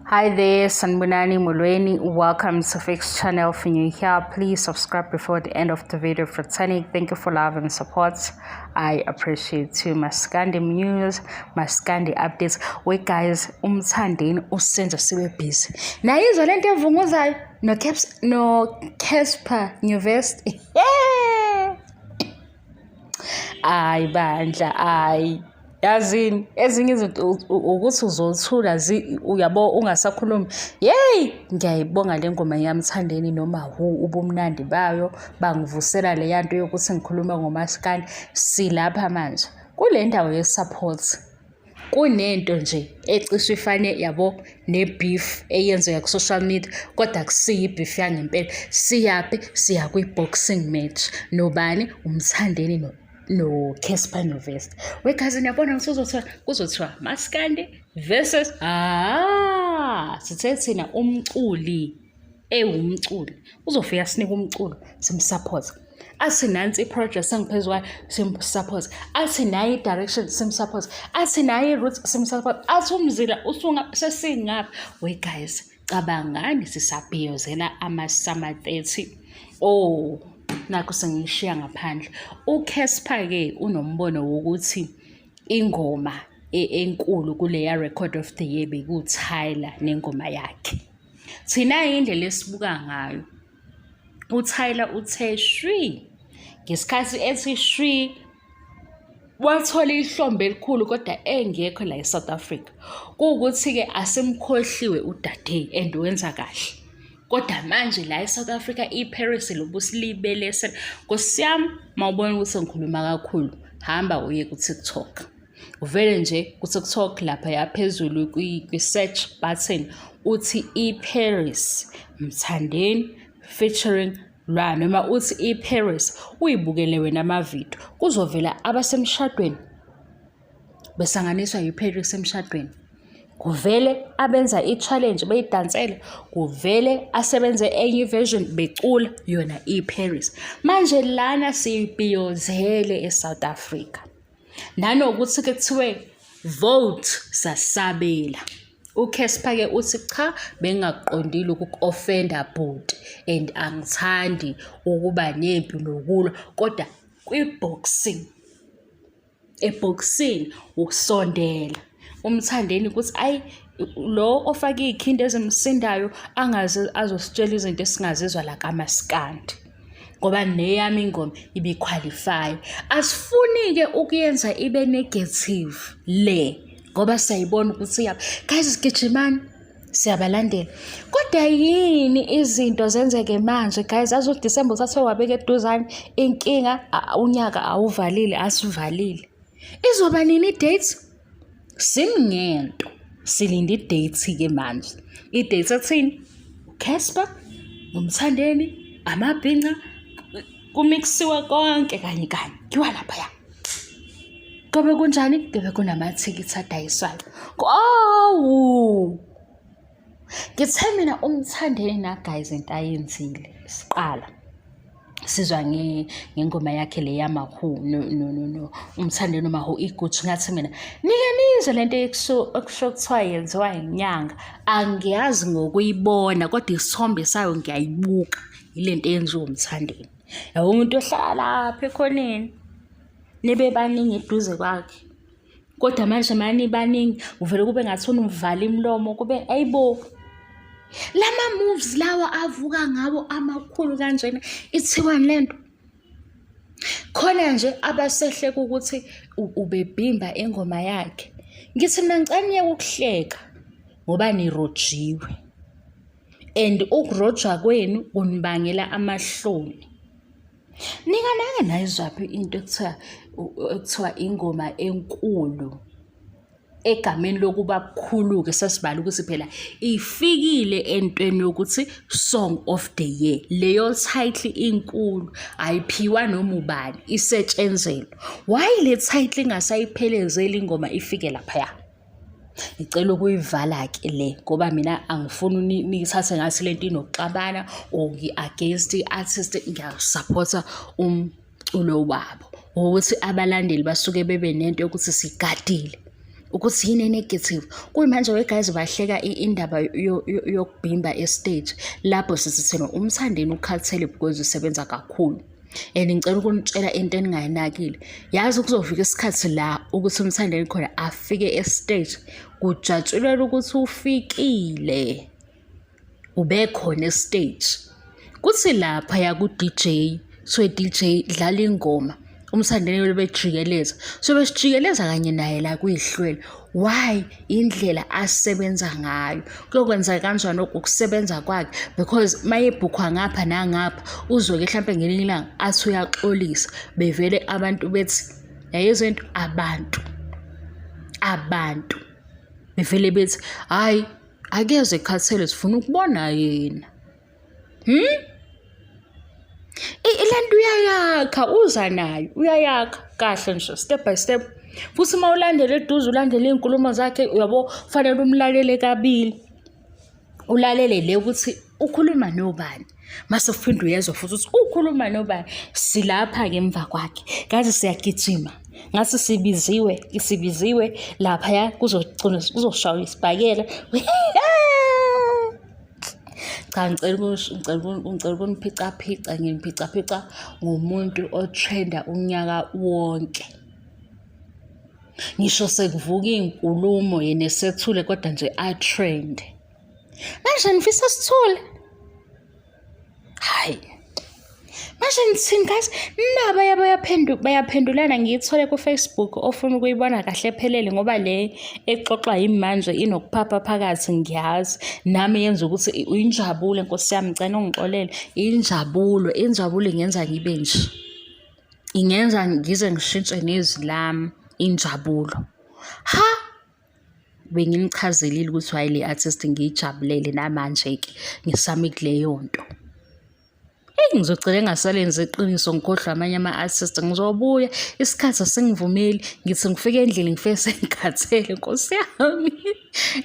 Hi there, Sanibonani Molweni. Welcome to Fix Channel. If you're new here, please subscribe before the end of the video. For Tanic, thank you for love and support. I appreciate you. Maskandi news, Maskandi updates. Wait guys, uMthandeni usenza sibe busy. Nayizwa lento evunguzayo no Caps no Casper Nyovest. Yeah! Ayi bandla, ayi. Yazini ezinye izinto ukuthi uzothula uyabo ungasakhulumi. Yeyi, ngiyayibonga le ngoma yaMthandeni noMahu ubumnandi bayo bangivusela leya nto yokuthi ngikhulume ngomaskandi. Silapha manje kule ndawo ye-support kunento nje ecishe ifane yabo ne-beef eyenzeka ku-social media kodwa akusiyo i-beef yangempela. Siyaphi? Siya kwi-boxing match. Nobani? UMthandeni no-Casper Nyovest. Wegazi niyabona ukuthi kuzothiwa kuzothiwa Maskandi versus ah sithe thina umculi ewumculi uzofika sinike umculo simsupport athi nansi i-project sengiphezu kwayo simsupport athi nayi i-direction simsupport athi nayi i-route simsupport athi umzila usunga sesingaphi we guys cabangani sisabhiyozela ama-summer 30 oh nakho sengishiya ngaphandle uCasper-ke unombono wokuthi ingoma enkulu kuleya record of the year bekuTyler nengoma yakhe. Thina indlela esibuka ngayo uTyler uthe shwi ngesikhathi ethi shwi wathola ihlombe elikhulu kodwa engekho la eSouth Africa. Kuwukuthi-ke asimkhohliwe udade and wenza kahle. Kodwa manje la eSouth Africa iParis lobusilibelesela. Nkosi yami mawubona ukuthi ngikhuluma kakhulu hamba uye ku-TikTok. Uvele nje ku-TikTok lapha yaphezulu kwi-search button uthi iParis Mthandeni featuring Lwa noma uthi iParis uyibukele wena amavidiyo kuzovela abasemshadweni besanganiswa yiParis emshadweni. Kuvele abenza i-challenge beyidansela, kuvele asebenze enye i-version becula yona iParis. Manje lana siyibhiyozele eSouth Africa. Nanokuthi-ke kuthiwe vote sasabela. UCasper-ke uthi cha bengingakuqondile ukuku-offenda bhuti and angithandi ukuba nempi nokulwa kodwa kwi-boxing ebhokisini ukusondela uMthandeni ukuthi ayi lo ofake iy'khindi ezimsindayo angaze azositshela izinto esingazizwa la kamaskandi ngoba neyami ingoma ibikhwalifaya. Asifuni-ke ukuyenza ibe negative le ngoba siyayibona ukuthi iyaphi. Guys, gijimani siyabalandela. Kodwa yini izinto zenzeke manje guys? Azi uDisemba uthathe wabeka eduzane inkinga unyaka awuvalile asivalile. Izoba nini i-date? Simngento. Silinde i-date-ke manje. I-date ethini? uCasper, uMthandeni, amabhinca, kumikisiwe konke kanye kanye. Kuyiwa laphaya. Kobe kunjani? Kube kunamathikithi adayiswayo. Owu! Ngithe mina uMthandeni na guys into ayenzile siqala sizwa ngengoma yakhe le yamahu no no no no uMthandeni uMahu iGucci ngathi mina nike nizwe lento ekusho ekusho kuthiwa yenziwa inyanga angiyazi ngokuyibona kodwa isithombe sayo ngiyayibuka yilento eyenziwa uMthandeni yabo umuntu ohlala lapha ekhoneni nibe baningi eduze kwakhe kodwa manje mani baningi uvele kube ngathi unuvala imilomo kube ayibo lama moves lawa avuka ngawo amakhulu kanjena ithiwani lento khona nje abasehleka ukuthi ubebhimba ingoma yakhe ngithi mina ngicela niyeke ukuhleka ngoba nirojiwe and ukurojwa kwenu kunibangela amahloni. Nikanake nayizwaphi into ekuthiwa ekuthiwa ingoma enkulu egameni lokuba bukhulu-ke sesibala ukuthi phela ifikile entweni yokuthi song of the year. Leyo title inkulu ayiphiwa noma ubani isetshenzelwa. Why le title ingasayiphelezeli ingoma ifike laphaya? Ngicela ukuyivala-ke le ngoba mina angifuni niyithathe ngathi lento inokuxabana or ngi-against i-artist ngiyawusaphotha umculo wabo. Ukuthi abalandeli basuke bebe nento yokuthi sigadile. Ukuthi yini e-negative. Kuyimanje we guys bahleka indaba yokubhimba e-stage lapho sithi thina uMthandeni ukhathele because usebenza kakhulu. And ngicela ukunitshela into eningayinakile. Yazi kuzofika isikhathi la ukuthi uMthandeni khona afike e-stage kujatshulelwe ukuthi ufikile. Ubekhona e-stage. Kuthi laphaya ku-D_J, kuthiwe D_J dlala ingoma, uMthandeni bejikeleza. So besijikeleza kanye naye la kuyihlwele. Why? Indlela asebenza ngayo. Kuyokwenzeka kanjani lokhu? Ukusebenza kwakhe because uma ebhukhwa ngapha nangapha uzwe-ke hlampe ngelinye ilanga athi uyaxolisa bevele abantu bethi, yayizwa into? Abantu, abantu bevele bethi hhayi Akeze ekhathele sifuna ukubona yena. Le nto uyayakha uza nayo uyayakha kahle nje step by step. Futhi uma ulandela eduze ulandele iy'nkulumo zakhe uyabo kufanele umlalele kabili. Ulalele le ukuthi ukhuluma nobani. Mase uphinde uyezwa futhi ukuthi ukhuluma nobani. Silapha-ke emva kwakhe ngathi siyagijima ngathi sibiziwe sibiziwe laphaya kuzogcina kuzoshaywa isibhakela. Cha ngicela ngicela ukuniphicaphica nginiphicaphica ngomuntu o-trend-a unyaka wonke. Ngisho sekuvuka iy'nkulumo yena esethule kodwa nje a-trend-e. Manje nifisa sithule? Hayi. Manje nithini guys? Naba bayaphendulana ngiyithole ku-Facebook ofuna ukuyibona kahle ephelele ngoba le exoxwa yimi manje inokuphapha phakathi ngiyazi. Nami yenza ukuthi injabulo Nkosi yami ngicela ungixolele. Injabulo, injabulo ingenza ngibe nje. Ingenza ngize ngishintshe nezwi lami, injabulo. Ha! Bengimchazelile ukuthi hhayi le artist ngiyijabulele namanje-ke ngisame kuleyo nto. Eyi ngizogcina ngingasalenzi iqiniso ngikhohlwe amanye ama-artist ngizobuya isikhathi asingivumeli ngithi ngifike endlini ngifike sengikhathele nkosi yami.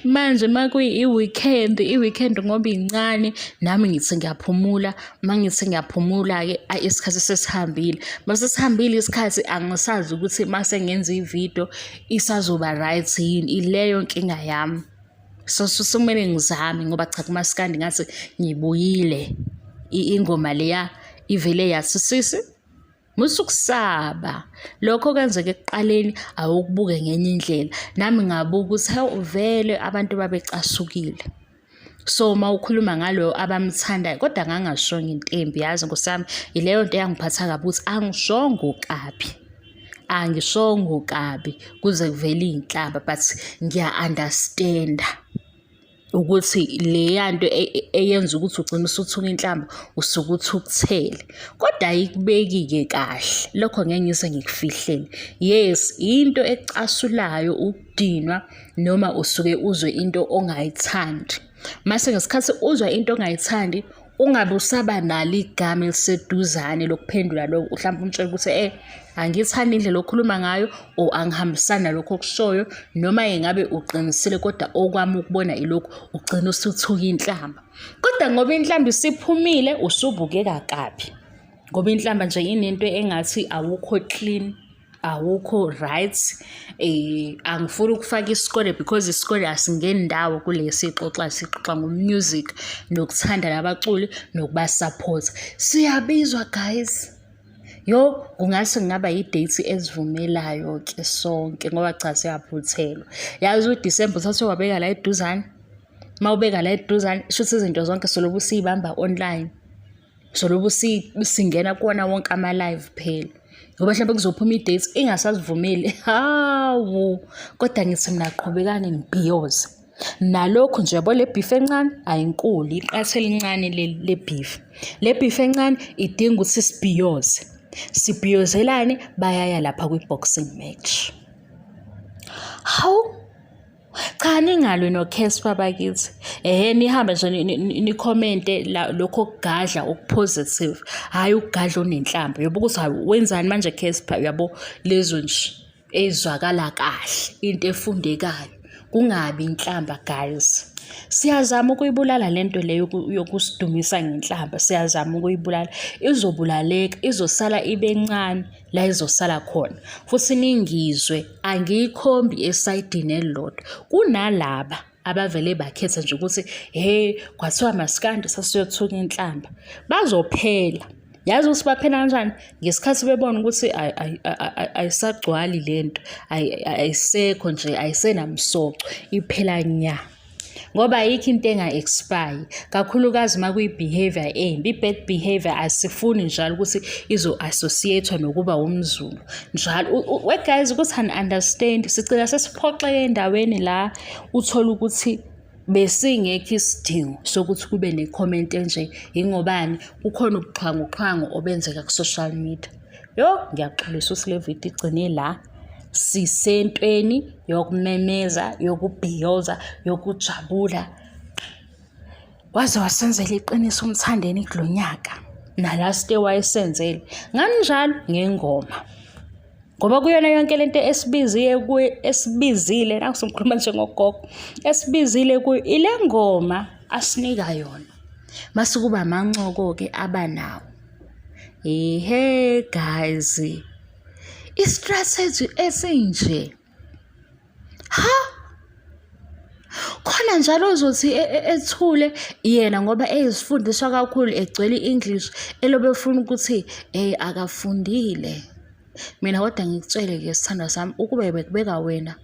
Manje uma kuyi-weekend, i-weekend ngoba incane nami ngithi ngiyaphumula, uma ngithi ngiyaphumula-ke ayi isikhathi sesihambile. Uma sesihambile isikhathi angisazi ukuthi uma sengenza ividiyo isazoba right yini, ileyo nkinga yami. So sekumele ngizame ngoba cha kumaskandi ngathi ngibuyile. Ingoma leya ivele yathi sisi musa ukusaba. Lokho okwenzeka ekuqaleni awukubuke ngenye indlela. Nami ngabuka ukuthi hawu vele abantu babecasukile. So uma ukhuluma ngalo abamthandayo kodwa ngangashongo into embi yazi nkosi yami, ileyo nto eyangiphatha kabi ukuthi angishongo kabi. Angishongo kabi kuze kuvele iy'nhlamba but ngiya-understand-a ukuthi leya nto eyenza ukuthi ugcine usuthuka inhlamba usuke uthukuthele. Kodwa ayikubeki-ke kahle, lokho ngeke ngize ngikufihlele. Yes, into ecasulayo ukudinwa noma usuke uzwe into ongayithandi. Mase ngesikhathi uzwa into ongayithandi ungabe usaba nalo igama eliseduzane lokuphendula lokho, mhlawumbe umtshele ukuthi angiyithandi indlela okhuluma ngayo or angihambisani nalokho okushoyo, noma engabe uqinisile kodwa okwami ukubona ilokhu, ugcine usuthuka inhlamba. Kodwa ngoba inhlamba isiphumile usubukeka kabi, ngoba inhlamba nje inento engathi awukho clean, awukho right. Angifuni ukufaka isikole because isikole asingeni ndawo kule esiyixoxayo, sixoxa ngo-music nokuthanda labaculi nokubasaphotha. Siyabizwa guys. Yo, kungase kungaba i-date esivumelayo-ke sonke ngoba cha siyaphuthelwa. Yazi uDisemba uthathe wabeka la eduzane, uma ubeka la eduzane shuthi izinto zonke soloku siy'bamba online. Soloku singena kuwona wonke ama-live phela. Ngoba mhlawumbe kuzophuma i-date ingasazivumeli. Hawu, kodwa ngithi mina qhubekani nibhiyoze. Nalokhu nje yabo le beef encane ayinkulu, iqatha elincane leli le beef. Le beef encane idinga ukuthi sibhiyoze. Sibhiyozelane bayaya lapha kwi-boxing match. Hawu! Cha ningalwi noCasper bakithi. Ehhe nihambe nje nikhomente lokho okugadla oku-positive, hhayi ukugadla onenhlamba. Uyobuka ukuthi hawu wenzani manje Casper uyabo lezo nje ey'zwakala kahle, into efundekayo. Kungabi inhlamba guys. Siyazama ukuyibulala lento le yokusidumisa ngenhlamba, siyazama ukuyibulala. Izobulaleka, izosala ibe ncane la izosala khona. Futhi ningizwe, angiyikhombi esayidini elilodwa. Kunalaba abavele bakhetha nje ukuthi he kwathiwa masikandi sasiyothuka inhlamba. Bazophela. Yazi ukuthi baphela kanjani? Ngesikhathi bebona ukuthi ayisagcwali le nto, ayisekho nje, ayisenamsoco, iphela nya. Ngoba ayikho into enga-expire, kakhulukazi uma kuyi-behaviour embi. I-bad behaviour asifuni njalo ukuthi izo-associate-wa nokuba umZulu. Njalo, we guys ukuthi ani-understand, sigcina sesiphoxeka endaweni la uthole ukuthi besingekho isidingo sokuthi kube ne-comment enje. Yingobani? Kukhona ubuxhwanguxhwangu obenzeka ku-social media. Yo, ngiyaxolisa ukuthi le video igcine la. Sisentweni yokumemeza, yokubhiyoza, yokujabula. Waze wasenzela iqiniso uMthandeni kulo nyaka. Na-last year wayesenzele. Nganjalo ngengoma. Ngoba kuyona yonke lento esibiziye kuye, esibizile, naku sengikhuluma njengogogo, esibizile kuyo, ile ngoma asinika yona. Mase kuba amancoko-ke abanawo. Ihe guys, i-strategy esinje. Ha! Khona njalo ozothi e, e, ethule yena ngoba eyisifundiswa kakhulu egcwele i-English elobe efuna ukuthi akafundile. Mina kodwa ngikutshele-ke sithandwa sami, ukube bekubeka wena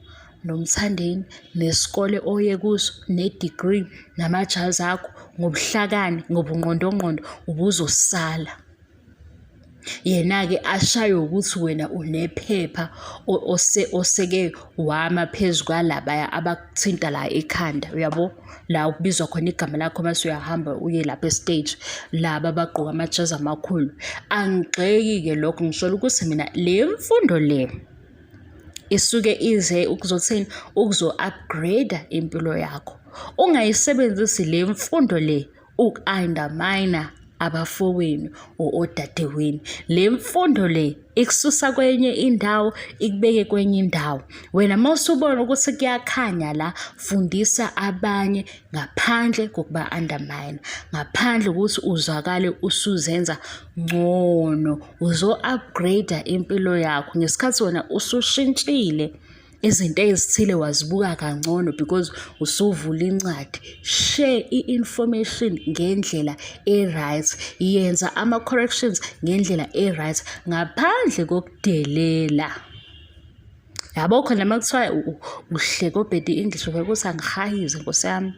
noMthandeni nesikole oye kuso ne-degree namajazi akho ngobuhlakani ngobungqondongqondo ubuzosala. Yena-ke ashaywe ukuthi wena unephepha oseke wama phezu kwalabaya abakuthinta la ekhanda, uyabo? La okubizwa khona igama lakho mase uyahamba uye lapha e-stage, laba abagqoke amajazi amakhulu. Angigxeki-ke lokho, ngisholo ukuthi mina le mfundo le isuke ize ukuzothini? Ukuzo-upgrade-a impilo yakho. Ungayisebenzisi le mfundo le uku-undermine abafowenu or odadewenu. Le mfundo le ikususa kwenye indawo ikubeke kwenye indawo. Wena uma usubona ukuthi kuyakhanya la, fundisa abanye ngaphandle kokuba-undermine, ngaphandle kokuthi uzwakale usuzenza ngcono, uzo-upgrade impilo yakho ngesikhathi wena usushintshile. Izinto ezithile wazibuka kangcono because usuvula incwadi. Share i-information ngendlela e-right. Yenza ama-corrections ngendlela e-right ngaphandle kokudelela. Yabo khona uma kuthiwa uhleke obhede i-English uvele ukuthi angihayize nkosi yami.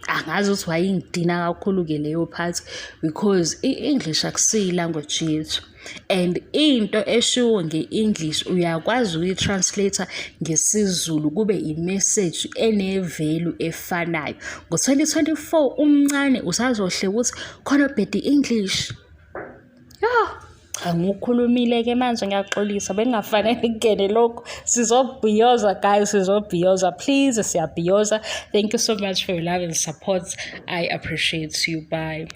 Angazi ukuthi wayingidina kakhulu-ke leyo part because i-English akusiyo i-language yethu and into eshiwo nge-English uyakwazi ukuyi-translate ngesiZulu kube i-message ene-value efanayo. Ngo-2024 umncane usazohleka ukuthi khona obhede i-English. Yoh, cha ngiwukhulumile-ke manje ngiyaxolisa bengingafanele kungene lokhu. Sizobhiyoza guys, sizobhiyoza please, siyabhiyoza. Thank you so much for your love and support. I appreciate you. Bye.